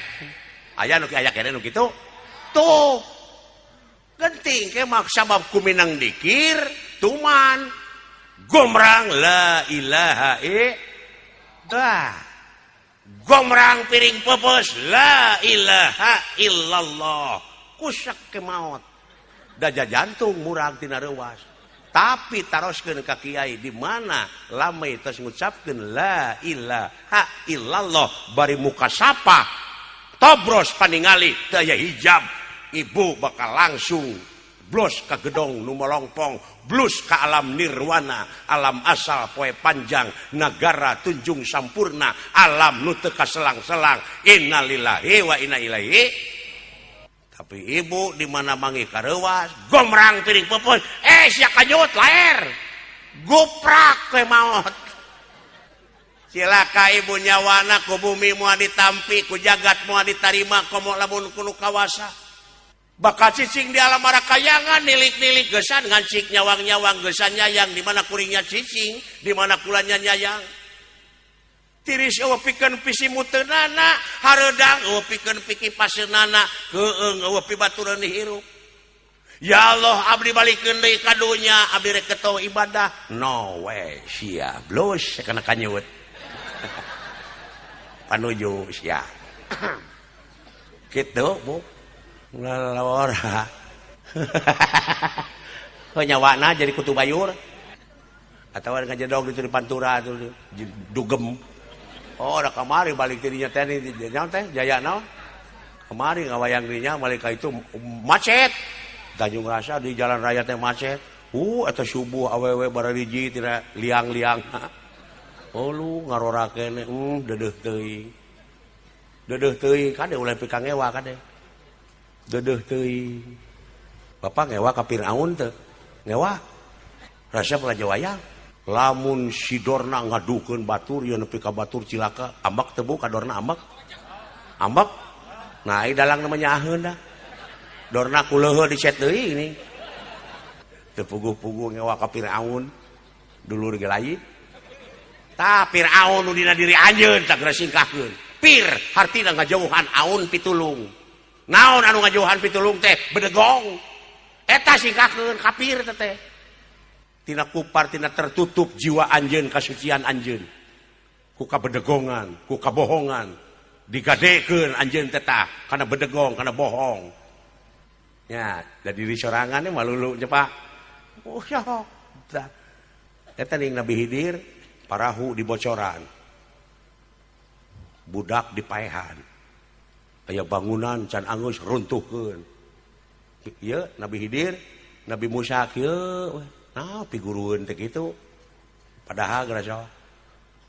S1: Aya nu aya keneh nu kitu. Tuh. Genting ke mak sabab kuminang dikir tuman. Gombrang la ilaha illallah. Gombrang piring peupeus la ilaha illallah. Kusak ke maot. Daja jantung murag tina reuwas. Tapi taroskeun ka kiai di mana lamai tos ngucapkeun la ilaha illallah bari muka sapa tobros paningali teu aya hijab ibu bakal langsung blos ka gedong nu molongpong blus ka alam nirwana alam asal poe panjang nagara tunjung sampurna alam nu teu kaselang-selang innalillahi wa inna ilaihi. Tapi ibu di mana mangi kareuwas gomrang piring peupeus sia kanyut laer guprak we maot. Cilaka ibu nyawana ku bumi moal ditampi ku jagat moal ditarima komo lamun kuno kawasa. Bakal cicing di alam marakayangan nilik-nilik gesan ngancik nyawang-nyawang gesan nyayang di mana kuringnya cicing di mana kulanya nyayang. Tiris eueuh pikeun pisimuteunana hareudang eueuh pikeun pikipaseunana keueung eueuh pibatureun hirup. Ya Allah abdi balikeun deui ka dunya abdi rek keteu ibadah no way sia blus kana kanyut. Panuju sia. Kitu Bu. Ngalawara. Heuh nyawana jadi kutu bayur. Atawa ngajedog ditu di pantura tuh dugem. Oh, udah kamari balik dirinya teh naon teh jaya naon? Kamari ngawayang dirinya balik ka itu macet. Tanjung Rasa di jalan raya teh macet. Eta subuh awewe barariji tina liang-liang. Oh lu ngarora keneh, dedeuh teuing. Dedeuh teuing kade ulah pika ngewa kade. Dedeuh teuing. Bapak ngewa ka Firaun teu? Ngewa. Resep raja wayang. Lamun si Dorna ngadukeun batur ieu nepi ka batur cilaka ambek teu bu ka Dorna ambek ambek nah ieu dalang namanya aheun dah Dorna kuleuheul dicet deui ini teu puguh-puguh ngewa ka Firaun dulur ge lain tah Firaun nu dina diri anjeun tah geura singkahkeun pir hartina ngajauhan aun pitulung naon anu ngajauhan pitulung teh bedegong eta singkahkeun kafir teh tina kupar tina tertutup jiwa anjeun kasucian anjeun ku kabedegongan ku kabohongan digadekeun anjeun teh tah kana bedegong kana bohong nya da diri sorangan mah malulu nya Pak oh ya tah eta ning Nabi Hidir parahu dibocoran budak dipaehan aya bangunan can anggeus runtuhkeun ieu Nabi Hidir Nabi Musa kieu nah pigurueun teh kitu padahal geura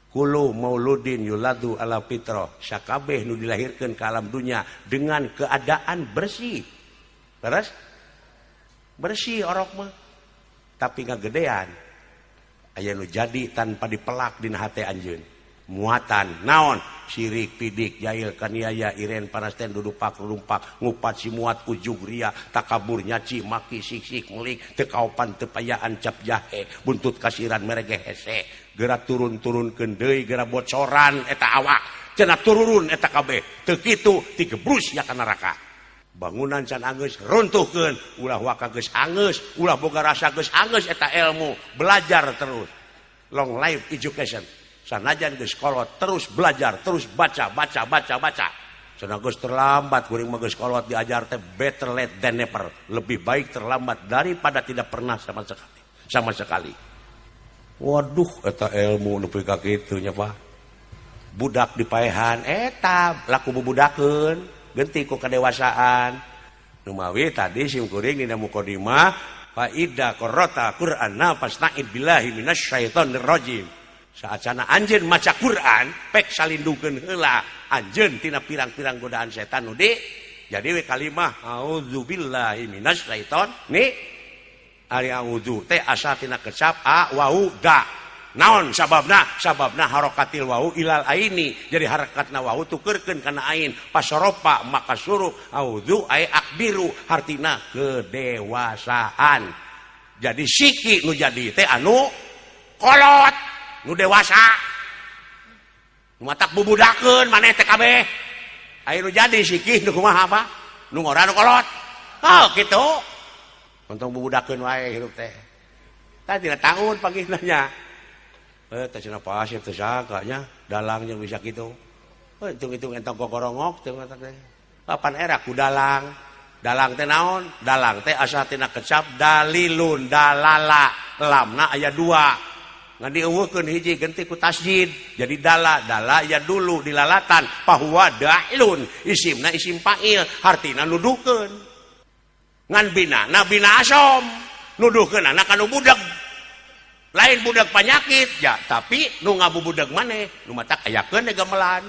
S1: kullu mauludin yuladu ala fitrah sakabeh nu dilahirkeun ka alam dunya dengan keadaan bersih leres bersih orok mah tapi ngagedean aya nu jadi tanpa dipelak dina hate anjeun muatan naon sirik pidik jail kaniaya iren parasten dudupak rumpak ngupat simuat ujug ria takabur nyaci maki siksik melik teu kaopan teu payaan cap jahe buntut kasiran merege hese geura turun-turunkeun deui geura bocoran eta awak cenah tururun eta kabeh teu kitu tigebrus ya ka neraka bangunan can anggeus runtuhkeun ulah waka geus anggeus ulah boga rasa geus anggeus eta ilmu belajar terus long life education. Sanajan geus kolot terus belajar, terus baca, baca, baca, baca. Cenah geus terlambat kuring mah geus kolot diajar teh better late than never. Lebih baik terlambat daripada tidak pernah sama sekali. Sama sekali. Waduh eta ilmu nepi ka kitu nya Pak. Budak dipaehan eta laku bubudakeun genti ku kadewasaan. Numawi tadi sim kuring dina mukadimah fa idza qara'ta Qur'ana fasta'id billahi minasyaitonir rajim. Saacana anjeun maca Quran pek salindungkeun heula anjeun tina pirang-pirang godaan setan nu di jadi we kalimah auzubillahi minasyaiton ni ari auzu teh asal tina kecap a wau da naon sababna sababna harokatil wau ilal aini jadi harakatna wau tukeurkeun kana ain pasoropa maka suruh auzu ay akbiru hartina kedewasaan jadi siki nu jadi teh anu kolot nu dewasa nu matak bubudakeun maneh teh kabeh aya nu jadi sikih nu kumaha apa nu ngora nu kolot oh kitu untung bubudakeun wae hirup teh tah tina taun pagihna nya teh cenah pasir teh sangka nya dalang jeung bisa kitu hitung-hitung entong gogorongok teh matak teh kapan era ku dalang dalang teh naon dalang teh asal tina kecap dalilun dalala lamna aya dua ngan dieuweuhkeun hiji genti ku tasjid jadi dala dala ya dulu dilalatan pahuwa da'ilun isimna isim fa'il hartina nuduhkeun ngan bina na bina asom nuduhkeun anak anu budak lain budak panyakit ya tapi nu ngabubudeg maneh nu matak ayakeun gamelan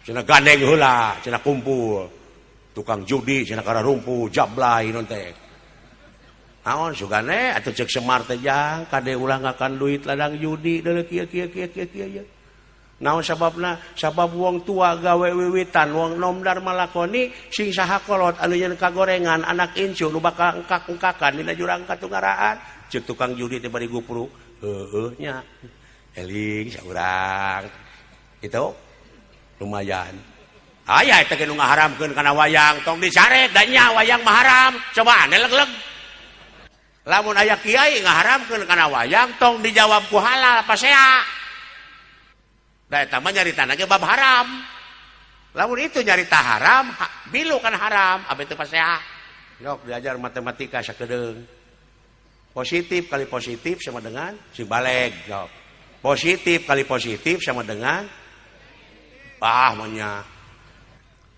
S1: cenah gandeng heula cenah kumpul tukang judi cenah kararumpu jablay non teh naon sugane atuh cek Semar teh jang kade ulah ngakan duit ladang judi deuleu kieu kieu kieu kieu kieu naon sababna sabab wong tua gawe wiwitan wong nom dar malakoni sing saha kolot anu nyeun kagorengan anak incu nu bakal engkak-engkakan dina jurang katunggaraan cek tukang judi teh bari gupruk heueuh nya eling saurang kitu lumayan aya eta ge nu ngaharamkeun kana wayang tong dicarek da nya wayang mah haram cobaan leg-leg lamun aya kiai ngaharamkeun kana wayang tong dijawab ku halal pasea da eta mah nyaritana ge bab haram lamun itu nyarita haram bilu kan haram abe teu pasea yok diajar matematika sakedeung positif kali positif sama dengan si baleg yok positif kali positif sama dengan ah maunya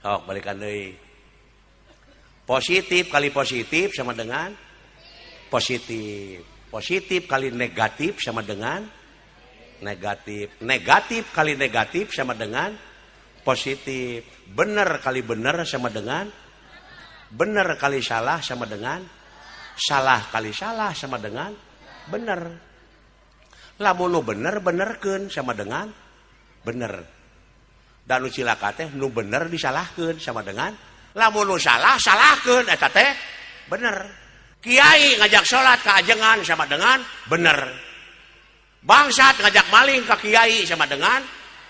S1: yok balikan deui positif kali positif sama dengan positif positif kali negatif sama dengan negatif negatif kali negatif sama dengan positif benar kali benar sama dengan benar kali salah sama dengan salah kali salah sama dengan benar lamun nu bener benerkeun sama dengan bener dan nu cilaka teh nu bener disalahkeun sama dengan lamun nu salah salahkeun eta teh bener. Kiai ngajak sholat ke ajengan sama dengan bener. Bangsat ngajak maling ke kiai sama dengan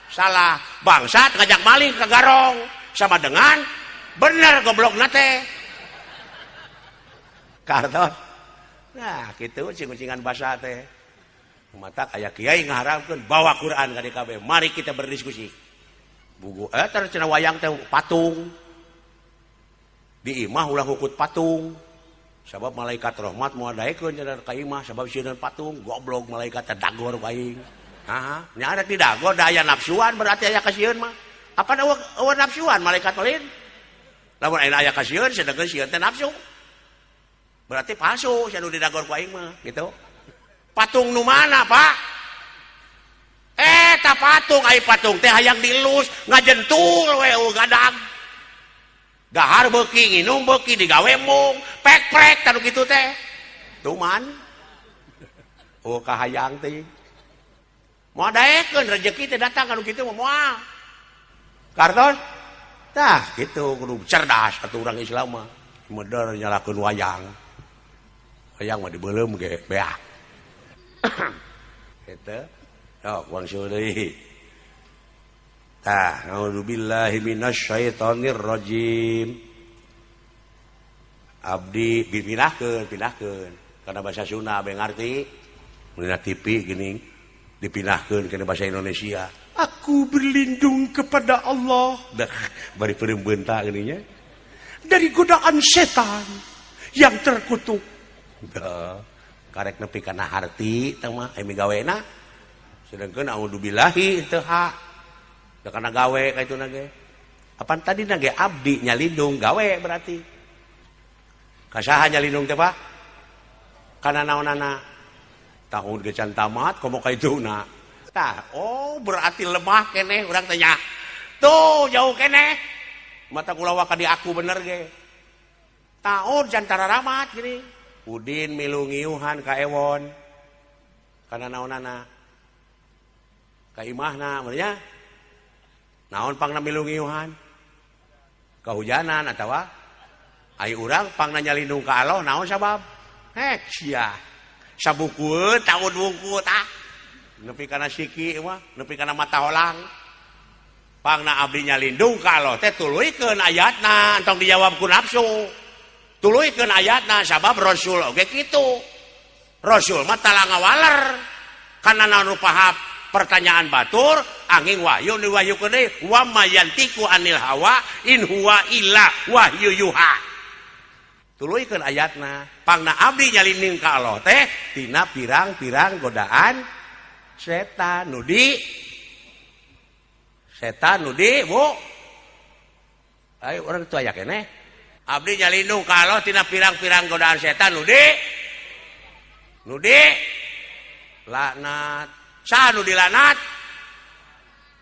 S1: salah. Bangsat ngajak maling ke garong sama dengan bener goblok nate. Karton. Nah, gitu ucing-ucingan basa teh. Mata aya kiai ngaharamkeun bawa Quran ka DKB. Mari kita berdiskusi. Buku terus cenah wayang teh patung. Di imah ulah ngukut patung. Sabab malaikat rahmat moal daekeun cenah ka imah sabab sieun patung goblok malaikat teh dagor ka aing. Haha, nya ada didagor da aya nafsuan berarti aya kasieun mah. Apa eueuh nafsuan malaikat lain? Lamun aya aya kasieun sedengkeun sieun teh nafsu. Berarti palsu sia nu didagor ku aing mah gitu. Patung nu mana, Pak? Eta patung ai patung teh hayang dielus ngajentul we gadag. Dahar beuki nginum beuki digawe mung pek-prek tanu kitu teh tuman oh kahayang teh moal daekeun rejeki teh datang kanu kitu mah moal kartos tah kitu kudu cerdas atuh urang Islam mah meder nyalakeun wayang wayang mah dibeuleum ge beak eta sok wangsul deui. Tah, a'udzubillahi minasyaitonir rajim. Abdi dipindahkeun, pindahkeun. Karena bahasa Sunda abe ngarti. Mun dina TV geuning. Dipindahkeun kana bahasa Indonesia. Aku berlindung kepada Allah. Dah bari peureum beunta geuning nya. Dari godaan setan yang terkutuk. Dah karek nepi kana harti teh mah aya migawena. Sedangkeun audzubillahi teu hak. Da kana gawe ka itu na ge. Apan tadi na ge abdi nyalindung gawe berarti. Ka saha nyalindung teh Pak? Kana naonana? Tahun ge can tamat komo ka ituna. Tah, oh berarti lemah keneh urang teh nya. Tuh jauh keneh. Mata kula waka di aku bener ge. Tahun can tararamat gini. Udin milu ngiuhan ka Ewon. Kana naonana? Ka imahna meureun nya. Naon pangna milu ngiuhan? Kahujanan atawa ai urang pangna nyalindung ka Allah naon sabab? Hek sia. Sabukueun taun wungkul tah. Nepi kana siki mah, nepi kana mata holang. Pangna abdi nyalindung ka Allah teh tuluykeun ayatna, entong dijawab ku nafsu. Tuluykeun ayatna sabab Rasul oge kitu. Rasul mah tala ngawaler kana naon pahap pertanyaan batur angin wahyu diwahyukeun deui wa mayantiku anil hawa in huwa illa wahyu yuha. Tuluykeun ayatna pangna abdi nyalindung ka Allah teh tina pirang-pirang godaan setan nu di setan nu di Bu. Ayo urang itu aya keneh. Abdi nyalindung ka Allah tina pirang-pirang godaan setan nu di laknat. Saha nu dilanat?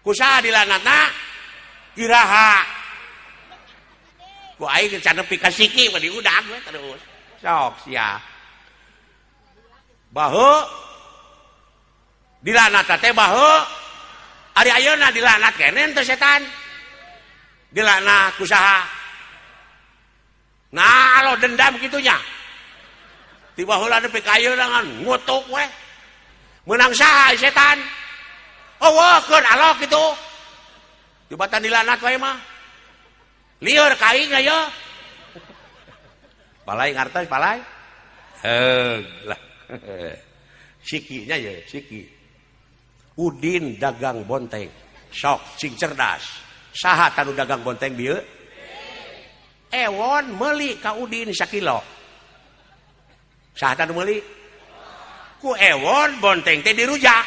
S1: Ku saha dilanatna? Iraha. Ku aing can nepi ka siki mah diudag we terus. Sok sia. Bahu dilanat teh bahu. Ari ayeuna dilanat keneh teh setan. Dilanat ku saha? Nah, alo dendam kitunya. Tiba heula nepi ka ayeuna ngan ngutuk we. Meunang saha setan? Eueuhkeun alo kitu. Tibatan dilanat wae mah. Lieur ka aing aya. Palai ngartos palai. Heug lah. Sikinya ye, siki. Udin dagang bonteng. Sok sing cerdas. Saha tanu dagang bonteng bieu? Ewon meuli ka Udin sakilo. Saha tanu meuli? Ku Ewon bonteng teh dirujak.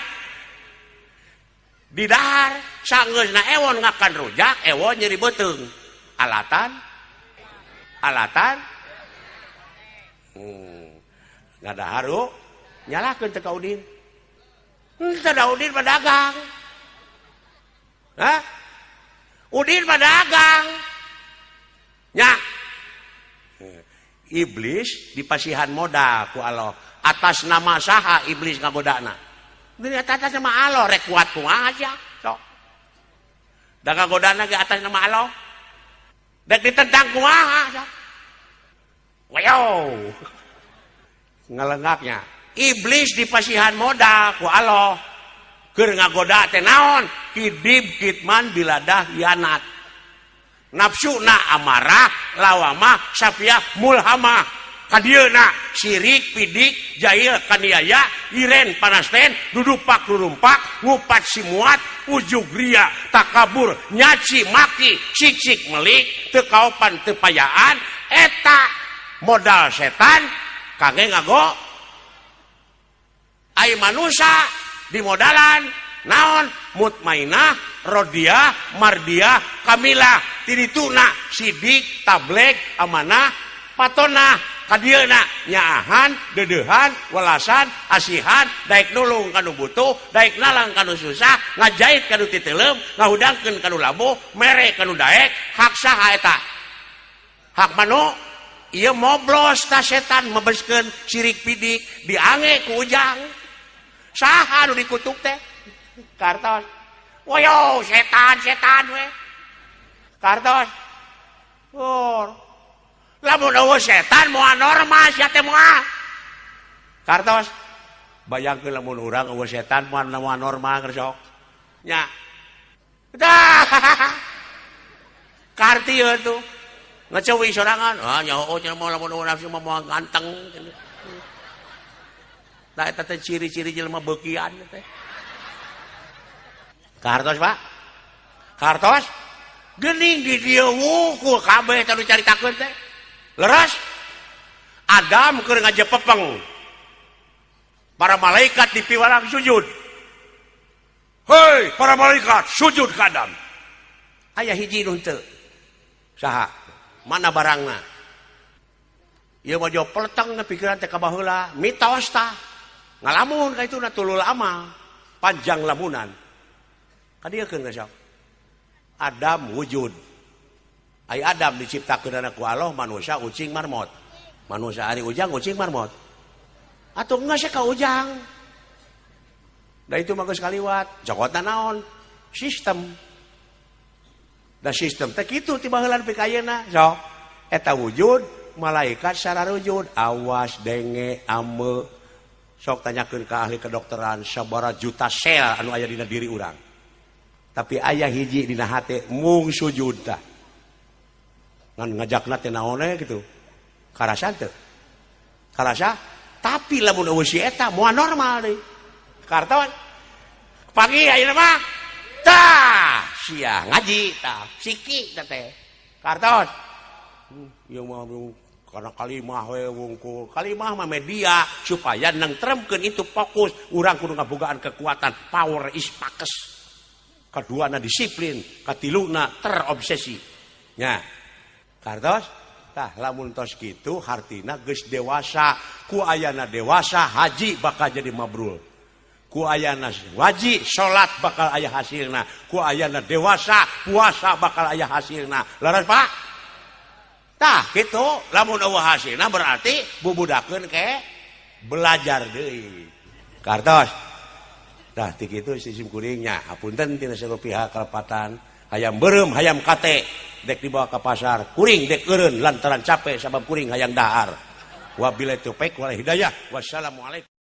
S1: Didahar sanggeusna Ewon ngakan rujak, Ewon nyeri beuteung. Alatan alatan ngadahar nyalahkeun teh ka Udin. Henteu da Udin mah dagang. Hah? Udin mah dagang. Nya. Iblis dipasihan modal ku Allah. Atas nama saha iblis ngagodana? Di atas nama Allah rek kuat kumaha sia. Sok. Da ngagodana ge atas nama Allah. Dek ditentang kumaha sok. Wayo. Ngalengaknya. Iblis dipasihan modal ku Allah. Keur ngagoda teh naon? Kidib kitman biladah hianat. Nafsuna amarah, lawamah, safiah, mulhamah. Kadieuna sirik, pidik, jahil, kaniaya, iren, panasten, dudupak, rurumpak, ngupat simuat, ujug ria, takabur, nyaci, maki, sicik, melik, teu kaopan, teu payaan, eta modal setan kangge ngago ai manusia dimodalan naon mutmainah, rodiah, mardiah, kamilah, tirituna, sidik, tablek, amanah, patonah, kadieuna nyaahan, deudeuhan, welasan, asihan, daek nulung kanu butuh, daek nalang kanu susah, ngajait kanu titeuleum, ngahudangkeun kanu labuh, mere kanu daek, hak saha eta? Hak manu? Ieu moblos ta setan mebeskeun sirik pidik diange ku ujang. Saha nu dikutuk teh? Kartos. Woyo, setan, setan we. Kartos. Oh. Lamun eueuh setan moal normal sia teh moal. Kartos. Bayangkeun lamun urang eueuh setan moal normal keur sok. Nya. Dah. Karti ieu tuh. Ngecewi sorangan. Ah nyaho cenah moal lamun eueuh nafsu mah moal ganteng. Tah eta teh ciri-ciri jelema beukian teh. Kartos Pak? Kartos? Gening di dieu wungkul kabeh teh nu caritakeun teh. Leres? Adam keur ngajepepeng. Para malaikat dipiwarang sujud. Hei, para malaikat, sujud ka Adam. Aya hiji nu henteu. Saha? Mana barangna? Ieu mah jauh peleteng na pikiran teh ka baheula, mitos tah. Ngalamun ka itu na tulul amal, panjang lamunan. Kadieukeun ka sok. Adam wujud. Ai Adam diciptakeun ku Allah manusia ucing marmot. Manusia ari ujang ucing marmot. Atuh geus ka ujang. Da itu mah geus kaliwat, cokotna naon? Sistem. Da sistem teh kitu ti baheula nepi ka ayeuna. Sok eta wujud malaikat sararujud, awas denge ame. Sok tanyakeun ka ahli kedokteran sabaraha juta sel anu aya dina diri urang. Tapi aya hiji dina hate mung sujud tah. Ngan ngajakna teh naon gitu. Karasa teu? Karasa? Tapi lamun eueuh si eta moal normal deui. Karton. Pagi ayeuna mah tah sia ngaji tah siki teh teh. Karton. Ieu mah karena kalimah we wungkul. Kalimah mah media supaya nengtremkeun itu fokus urang kudu ngabogaan kekuatan power is pakes. Kaduana disiplin, katiluna terobsesi. Nya. Kartos? Tah lamun tos kitu hartina geus dewasa, ku ayana dewasa haji bakal jadi mabrur. Ku ayana wajib salat bakal aya hasilna, ku ayana dewasa puasa bakal aya hasilna. Leres Pak? Tah kitu lamun eueuh hasilna berarti bubudakeun ke belajar deui. Kartos? Tah ti kitu sistem kuringnya, hapunten tina seluruh pihak kalepatan, hayam beureum hayam kate dek dibawa ke pasar, kuring dek eureun lantaran capek sabab kuring hayang dahar. Wabillahi taufik wal hidayah. Wassalamualaikum.